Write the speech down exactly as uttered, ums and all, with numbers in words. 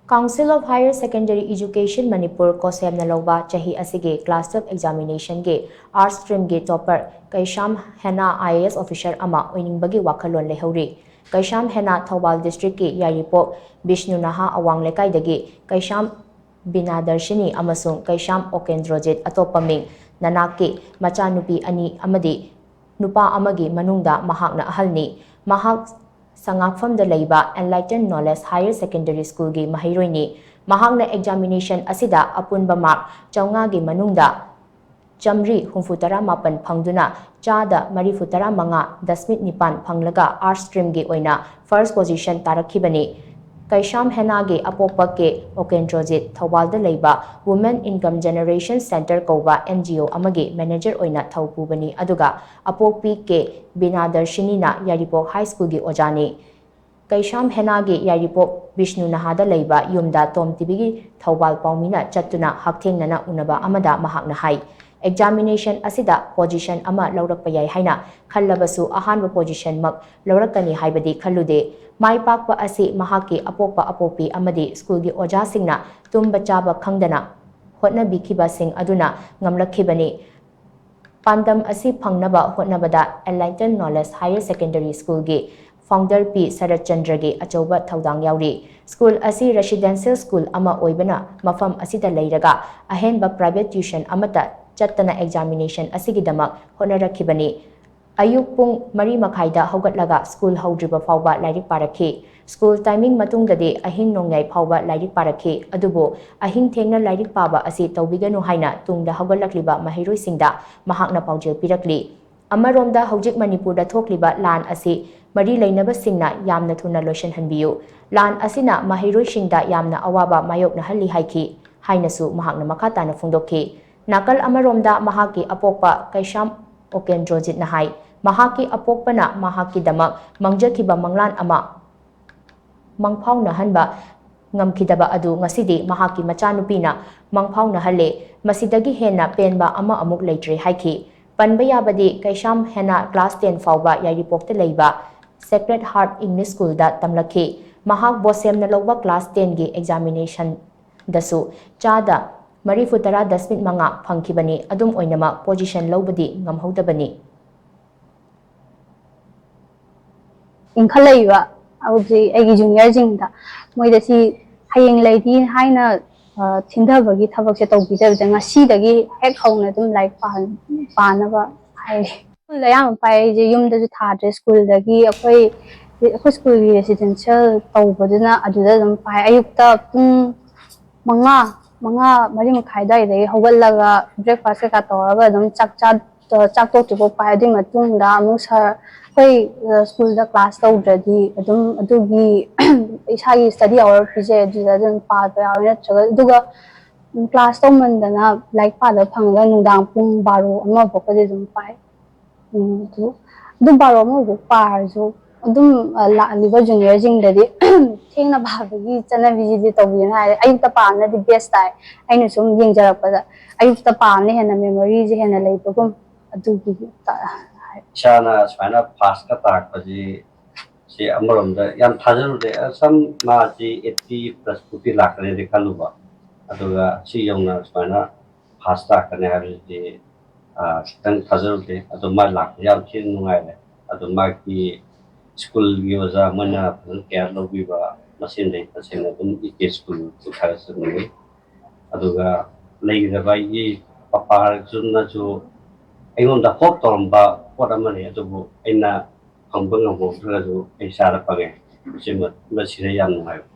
Council of Higher Secondary Education Manipur, ꯀꯣꯁꯦꯝꯅ ꯂꯧꯕ ꯆꯍꯤ ꯑꯁꯤꯒꯤ class twelve examination ꯒꯤ Arts stream ꯒꯤ topper Keisham ꯍꯦꯅꯥ I A S officer ꯑꯃ ꯑꯣꯏꯅꯤꯡꯕꯒꯤ ꯋꯥꯈꯜꯂꯣꯟ ꯂꯩꯍꯧꯔꯤ꯫ ꯀꯩꯁꯥꯝ ꯍꯦꯅꯥ ꯊꯧꯕꯥꯜ district ꯀꯤ ꯌꯥꯏꯔꯤꯄꯣꯛ ꯕꯤꯁꯅꯨ ꯅꯍꯥ ꯑꯋꯥꯡ ꯂꯩꯀꯥꯏꯗꯒꯤ ꯀꯩꯁꯥꯝ ꯕꯤꯅꯥꯗꯔꯁꯤꯅꯤ ꯑꯃꯁꯨꯡ ꯀꯩꯁꯥꯝ ꯑꯣꯀꯦꯟꯗ꯭ꯔꯣꯖꯤꯠ, ꯑꯇꯣꯞꯄ ꯃꯤꯡ ꯅꯅꯥꯛꯀꯤ, ꯃꯆꯥꯅꯨꯄꯤ ꯑꯅꯤ ꯑꯃꯗꯤ ꯅꯨꯄꯥ ꯑꯃꯒꯤ ꯃꯅꯨꯡꯗ ꯃꯍꯥꯛꯅ ꯑꯍꯜꯅꯤ꯫ ꯃꯍꯥꯛ ꯁꯉꯥꯛꯐꯝꯗ ꯂꯩꯕ Enlightened Knowledge Higher Secondary School ꯒꯤ ꯃꯍꯩꯔꯣꯏꯅꯤ꯫ ꯃꯍꯥꯛꯅ examination ꯑꯁꯤꯗ ꯑꯄꯨꯟꯕ mark ꯆꯥꯝꯃꯉꯥꯒꯤ ꯃꯅꯨꯡꯗ ꯆꯥꯝꯃꯔꯤ ꯍꯨꯝꯐꯨꯇꯔꯥ ꯃꯥꯄꯟ ꯐꯪꯗꯨꯅ ꯆꯥꯗ ꯃꯔꯤꯐꯨꯇꯔꯥ ꯃꯉꯥ ꯗꯁꯃꯤꯛ ꯅꯤꯄꯥꯟ ꯐꯪꯂꯒ Arts stream ꯒꯤ ꯑꯣꯏꯅ first position ꯇꯥꯔꯛꯈꯤꯕꯅꯤ꯫ ꯀꯩꯁꯥꯝ ꯍꯦꯅꯥꯒꯤ ꯑꯄꯣꯛꯄ ꯀꯦ ꯑꯣꯀꯦꯟꯗ꯭ꯔꯣꯖꯤꯠ ꯊꯧꯕꯥꯜꯗ ꯂꯩꯕ Women Income Generation Centre ꯀꯧꯕ N G O ꯑꯃꯒꯤ manager ꯑꯣꯏꯅ ꯊꯧ ꯄꯨꯕꯅꯤ, ꯑꯗꯨꯒ ꯑꯄꯣꯛꯄꯤ ꯀꯦ ꯕꯤꯅꯥꯗꯔꯁꯤꯅꯤꯅ ꯌꯥꯏꯔꯤꯄꯣꯛ High School ꯒꯤ ꯑꯣꯖꯥꯅꯤ꯫ ꯀꯩꯁꯥꯝ ꯍꯦꯅꯥꯒꯤ ꯌꯥꯏꯔꯤꯄꯣꯛ ꯕꯤꯁꯅꯨ ꯅꯍꯥꯗ ꯂꯩꯕ ꯌꯨꯝꯗ ꯇꯣꯝ ꯇꯤꯕꯤꯒꯤ ꯊꯧꯕꯥꯜ ꯄꯥꯎꯃꯤꯅ ꯆꯠꯇꯨꯅ ꯍꯛꯊꯦꯡꯅꯅ ꯎꯅꯕ ꯑꯃꯗ ꯃꯍꯥꯛꯅ ꯍꯥꯏ, examination ꯑꯁꯤꯗ position ꯑꯃ ꯂꯧꯔꯛꯄ ꯌꯥꯏ ꯍꯥꯏꯅ ꯈꯜꯂꯕꯁꯨ ꯑꯍꯥꯟꯕ position ꯃꯛ ꯂꯧꯔꯛꯀꯅꯤ ꯍꯥꯏꯕꯗꯤ ꯈꯜꯂꯨꯗꯦ꯫ ꯃꯥꯏ ꯄꯥꯛꯄ ꯑꯁꯤ ꯃꯍꯥꯛꯀꯤ ꯑꯄꯣꯛꯄ ꯑꯄꯣꯛꯄꯤ ꯑꯃꯗꯤ school ꯒꯤ ꯑꯣꯖꯥꯁꯤꯡꯅ ꯇꯨꯝꯕ ꯆꯥꯕ ꯈꯪꯗꯅ ꯍꯣꯠꯅꯕꯤꯈꯤꯕꯁꯤꯡ ꯑꯗꯨꯅ ꯉꯝꯂꯛꯈꯤꯕꯅꯤ꯫ ꯄꯥꯟꯗꯝ ꯑꯁꯤ ꯐꯪꯅꯕ ꯍꯣꯠꯅꯕꯗ Enlightened Knowledge Higher Secondary School ꯒꯤ founder ꯄꯤ ꯁꯔꯠꯆꯟꯗ꯭ꯔꯒꯤ ꯑꯆꯧꯕ ꯊꯧꯗꯥꯡ ꯌꯥꯎꯔꯤ꯫ School ꯑꯁꯤ residential school ꯑꯃ ꯑꯣꯏꯕꯅ ꯃꯐꯝ ꯑꯁꯤꯗ ꯂꯩꯔꯒ ꯑꯍꯦꯟꯕ private tuition ꯑꯃꯠꯇ ꯆꯠꯇꯅ examination ꯑꯁꯤꯒꯤꯗꯃꯛ ꯍꯣꯠꯅꯔꯛꯈꯤꯕꯅꯤ꯫ ꯑꯌꯨꯛ ꯄꯨꯡ ꯃꯔꯤ ꯃꯈꯥꯏꯗ ꯍꯧꯒꯠꯂꯒ school ꯍꯧꯗ꯭ꯔꯤꯕ ꯐꯥꯎꯕ ꯂꯥꯏꯔꯤꯛ ꯄꯥꯔꯛꯈꯤ꯫ School timing ꯃꯇꯨꯡꯗꯗꯤ ꯑꯍꯤꯡ ꯅꯣꯡꯌꯥꯏ ꯐꯥꯎꯕ ꯂꯥꯏꯔꯤꯛ ꯄꯥꯔꯛꯈꯤ꯫ ꯑꯗꯨꯕꯨ ꯑꯍꯤꯡ ꯊꯦꯡꯅ ꯂꯥꯏꯔꯤꯛ ꯄꯥꯕ ꯑꯁꯤ ꯇꯧꯕꯤꯒꯅꯨ ꯍꯥꯏꯅ ꯇꯨꯡꯗ ꯍꯧꯒꯠꯂꯛꯂꯤꯕ ꯃꯍꯩꯔꯣꯏꯁꯤꯡꯗ ꯃꯍꯥꯛꯅ ꯄꯥꯎꯖꯦꯜ ꯄꯤꯔꯛꯂꯤ꯫ ꯑꯃꯔꯣꯝꯗ ꯍꯧꯖꯤꯛ ꯃꯅꯤꯄꯨꯔꯗ ꯊꯣꯛꯂꯤꯕ ꯂꯥꯟ ꯑꯁꯤ ꯃꯔꯤ ꯂꯩꯅꯕꯁꯤꯡꯅ ꯌꯥꯝꯅ ꯊꯨꯅ ꯂꯣꯏꯁꯤꯟꯍꯟꯕꯤꯌꯨ꯫ ꯂꯥꯟ ꯑꯁꯤꯅ ꯃꯍꯩꯔꯣꯏꯁꯤꯡꯗ ꯌꯥꯝꯅ ꯑꯋꯥꯕ ꯃꯥꯌꯣꯛꯅꯍꯜꯂꯤ ꯍꯥꯏꯈꯤ ꯍꯥꯏꯅꯁꯨ ꯃꯍꯥꯛꯅ ꯃꯈꯥ ꯇꯥꯅ ꯐꯣꯡꯗꯣꯛꯈꯤ꯫ ꯅꯥꯀꯜ ꯑꯃꯔꯣꯝꯗ ꯃꯍꯥꯛꯀꯤ ꯑꯄꯣꯛꯄ ꯀꯩꯁꯥꯝ ꯑꯣꯀꯦꯟꯗ꯭ꯔꯣꯖꯤꯠꯅ ꯍꯥꯏ, ꯃꯍꯥꯛꯀꯤ ꯑꯄꯣꯛꯄꯅ ꯃꯍꯥꯛꯀꯤꯗꯃꯛ ꯃꯪꯖꯈꯤꯕ ꯃꯪꯂꯥꯟ ꯑꯃ ꯃꯪꯐꯥꯎꯅꯍꯟꯕ ꯉꯝꯈꯤꯗꯕ ꯑꯗꯨ ꯉꯁꯤꯗꯤ ꯃꯍꯥꯛꯀꯤ ꯃꯆꯥꯅꯨꯄꯤꯅ ꯃꯪꯐꯥꯎꯅꯍꯜꯂꯦ꯫ ꯃꯁꯤꯗꯒꯤ ꯍꯦꯟꯅ ꯄꯦꯟꯕ ꯑꯃ ꯑꯃꯨꯛ ꯂꯩꯇ꯭ꯔꯦ ꯍꯥꯏꯈꯤ꯫ ꯄꯟꯕ ꯌꯥꯕꯗꯤ ꯀꯩꯁꯥꯝ ꯍꯦꯅꯥ class ten ꯐꯥꯎꯕ ꯌꯥꯏꯔꯤꯄꯣꯛꯇ ꯂꯩꯕ Sacred Heart English School ꯗ ꯇꯝꯂꯛꯈꯤ꯫ ꯃꯍꯥꯛ ꯕꯣꯁꯦꯝꯅ ꯂꯧꯕ ꯀ꯭ꯂꯥꯁ ꯇꯦꯟꯒꯤ ꯑꯦꯛꯖꯥꯃꯤꯅꯦꯁꯟꯗꯁꯨ ꯆꯥꯗ ꯃꯔꯤꯐꯨ ꯇꯔꯥ ꯗꯁꯃꯤꯛ ꯃꯉꯥ ꯐꯪꯈꯤꯕꯅꯤ꯫ ꯑꯗꯨꯝ ꯑꯣꯏꯅꯃꯛ ꯄꯣꯖꯤꯁꯟ ꯂꯧꯕꯗꯤ ꯉꯝꯍꯧꯗꯕꯅꯤ꯫ ꯏꯟꯈꯠꯂꯛꯏꯕ ꯍꯧꯖꯤꯛ ꯑꯩꯒꯤ ꯖꯨꯅꯤꯌꯔꯁꯤꯡꯗ, ꯃꯣꯏꯗ ꯁꯤ ꯍꯌꯦꯡ ꯂꯩꯅꯤ ꯍꯥꯏꯅ, ꯑ, ꯊꯤꯟꯊꯕꯒꯤ ꯊꯕꯛꯁꯦ ꯇꯧꯕꯤꯗꯕꯤꯗ, ꯉꯁꯤꯗꯒꯤ ꯍꯦꯛ ꯍꯧꯅ ꯑꯗꯨꯝ ꯂꯥꯏꯔꯤꯛ ꯄꯥꯍꯟ-, ꯄꯥꯅꯕ ꯍꯥꯏꯔꯤ꯫ ꯁ꯭ꯀꯨꯜꯗ ꯑꯌꯥꯝꯕ ꯄꯥꯏ꯫ ꯑꯩꯁꯦ ꯌꯨꯝꯗꯁꯨ ꯊꯥꯗ꯭ꯔꯦ꯫ ꯁ꯭ꯀꯨꯜꯗꯒꯤ ꯑꯩꯈꯣꯏ, ꯑꯩꯈꯣꯏ ꯁ꯭ꯀꯨꯜꯒꯤ ꯔꯦꯁꯤꯗꯦꯟꯁꯤꯌꯦꯜ ꯇꯧꯕꯗꯨꯅ ꯑꯗꯨꯗ ꯑꯗꯨꯝ ꯄꯥꯏ꯫ ꯑꯌꯨꯛꯇ ꯄꯨꯡ ꯃꯉꯥ, ꯃꯉꯥ, ꯃꯔꯤ ꯃꯈꯥꯏ ꯑꯗꯨꯋꯥꯏꯗꯒꯤ ꯍꯧꯒꯠꯂꯒ ꯕ꯭ꯔꯦꯛꯐꯥꯁ ꯀꯩꯀꯥ ꯇꯧꯔꯒ ꯑꯗꯨꯝ ꯆꯥꯛ ꯆꯥ-, ꯆꯥꯛ ꯇꯣꯛꯇ꯭ꯔꯤꯐꯥꯎ ꯄꯥꯏ꯫ ꯑꯗꯨꯒꯤ ꯃꯇꯨꯡꯗ ꯑꯃꯨꯛ ꯁꯥꯔ, ꯑꯩꯈꯣꯏ, ꯑ, ꯁ꯭ꯀꯨꯜꯗ ꯀ꯭ꯂꯥꯁ ꯇꯧꯗ꯭ꯔꯗꯤ ꯑꯗꯨꯝ ꯑꯗꯨꯒꯤ ꯏꯁꯥꯒꯤ ꯁ꯭ꯇꯗꯤ ꯑꯋꯥꯔ ꯄꯤꯖꯩ, ꯑꯗꯨꯗ ꯑꯗꯨꯝ ꯄꯥꯕ ꯌꯥꯎꯋꯦ꯫ ꯅꯠꯇ꯭ꯔꯒ, ꯑꯗꯨꯒ ꯀ꯭ꯂꯥꯁ ꯇꯧꯃꯟꯗꯅ ꯂꯥꯏꯔꯤꯛ ꯄꯥꯗꯕ ꯐꯪꯉꯒ ꯅꯨꯡꯗꯥꯡ ꯄꯨꯡ ꯕꯥꯔꯣ ꯑꯃ ꯐꯥꯎꯕꯗꯤ ꯑꯗꯨꯝ ꯄꯥꯏ꯫ ꯎꯝ, ꯑꯗꯨ, ꯑꯗꯨ ꯕꯥꯔꯣ ꯑꯃ ꯐꯥꯎ ꯄꯥꯔꯁꯨ ꯑꯗꯨꯝ, ꯑ, ꯂꯥꯛꯂꯤꯕ ꯖꯨꯅꯤꯌꯔꯁꯤꯡꯗꯗꯤ ꯊꯦꯡꯅ ꯄꯥꯕꯒꯤ ꯆꯠꯅꯕꯤꯁꯤꯗꯤ ꯇꯧꯕꯤꯒꯅꯨ ꯍꯥꯏꯔꯦ꯫ ꯑꯌꯨꯛꯇ ꯄꯥꯕꯅꯗꯤ ꯕꯦꯁ ꯇꯥꯏ꯫ ꯑꯩꯅ ꯁꯨꯝ ꯌꯦꯡꯖꯔꯛꯄꯗ ꯑꯌꯨꯛꯇ ꯄꯥꯕꯅ ꯍꯦꯟꯅ ꯃꯦꯃꯣꯔꯤꯁꯦ ꯍꯦꯟꯅ ꯂꯩꯕꯒꯨꯝ, ꯑꯗꯨꯒꯤ ꯇ-, ꯍꯥꯏ꯫ ꯏꯁꯥꯅ ꯁꯨꯃꯥꯏꯅ ꯐꯥꯔꯁꯀ ꯇꯥꯔꯛꯄꯁꯤ, ꯁꯤ ꯑꯃꯔꯣꯝꯗ ꯌꯥꯝ ꯊꯥꯖꯔꯨꯗꯦ꯫ ꯑ, ꯁꯝ ꯃꯥꯁꯤ ꯑꯩꯠꯇꯤ ꯄ꯭ꯂꯁ ꯐꯥꯎꯗꯤ ꯂꯥꯛꯀꯅꯤꯗꯤ ꯈꯜꯂꯨꯕ, ꯑꯗꯨꯒ ꯁꯤ ꯌꯧꯅ ꯁꯨꯃꯥꯏꯅ ꯐꯥꯔꯁ ꯇꯥꯔꯛꯀꯅꯤ ꯍꯥꯏꯕꯁꯤꯗꯤ, ꯑ, ꯈꯤꯇꯪ ꯊꯥꯖꯔꯨꯗꯦ꯫ ꯑꯗꯣ ꯃꯥ ꯂꯥꯛꯄꯁꯦ ꯌꯥꯝ ꯊꯤꯅ ꯅꯨꯡꯉꯥꯏꯔꯦ꯫ ꯑꯗꯣ ꯃꯥꯒꯤ ꯁ꯭ꯀꯨꯜꯒꯤ ꯑꯣꯖꯥ ꯃꯣꯏꯅ ꯐꯖꯅ ꯀꯦꯌꯔ ꯂꯧꯕꯤꯕ ꯃꯁꯤꯃꯗꯤ ꯇꯁꯦꯡꯅ ꯑꯗꯨꯝ ꯏ ꯀꯦ ꯁ꯭ꯀꯨꯜꯕꯨ ꯊꯥꯒꯠꯆꯅꯤꯡꯉꯤ꯫ ꯑꯗꯨꯒ ꯂꯩꯈꯤꯗꯕ ꯑꯩꯒꯤ ꯄꯄꯥꯗꯨꯅꯁꯨ ꯑꯩꯉꯣꯟꯗ ꯍꯣꯞ ꯇꯧꯔꯝꯕ ꯄꯣꯠ ꯑꯃꯅꯤ, ꯑꯗꯨꯕꯨ ꯑꯩꯅ ꯐꯪꯕ ꯉꯝꯍꯧꯗ꯭ꯔꯒꯁꯨ ꯑꯩ ꯏꯁꯥꯗ ꯐꯪꯉꯦ꯫ ꯁꯤꯃ, ꯃꯁꯤꯗ ꯌꯥꯝ ꯅꯨꯡꯉꯥꯏꯕ